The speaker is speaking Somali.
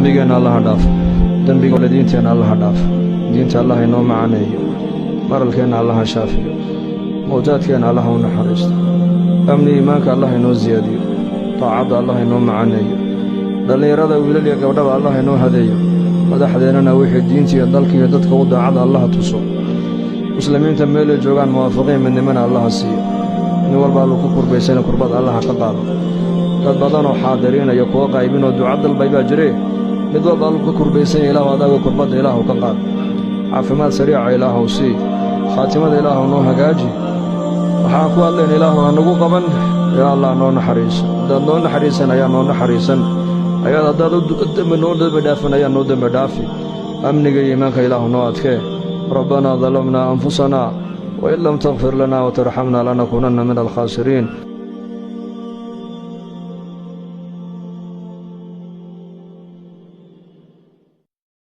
Dembigeenna Allaha dhaaf, dembiga waalidiinteenna Allaha dhaaf. Diinta Allah inoo macaneeyo, maralkeenna Allaha shaafiyo, mawtaadkeenna Allah u naxariisto, amni iimaanka Allah inoo siyaadiyo, taacadda Allah inoo macaneeyo, dhallinyarada wiilal iyo gabdhaba Allah inoo hadeeyo, madaxdeennana wixii diinta iyo dalka iyo dadka u daacada Allaha tuso, muslimiinta meelay joogaan muwaafaqiin midnimana Allaha siiyo, nin walba Allu ku kurbaysana kurbada Allaha ka qaado. Dad badanoo xaadiriinaya, kuwa qaybinoo duca dalbay baa jiree, mid walba Allu ka kurbaysanya, Ilaahu adaaga kurbadda Ilaahu ka qaad. Caafimaad sariica Ilaahuw sii, khaatimada Ilaahu noo hagaaji. Waxaan ku hadlayn Ilaahu ha nagu qaban. Yaa Allah, noo naxariiso. Haddaad noo naxariisan ayaa noo naxariisan ayaad, haddaad dembi noo dembi dhaafan ayaa noo dembi dhaafi. Amniga iyo iimaanka Ilaahu noo adkee. ربنا ظلمنا أنفسنا وإن لم تغفر لنا وترحمنا لنكونن من الخاسرين.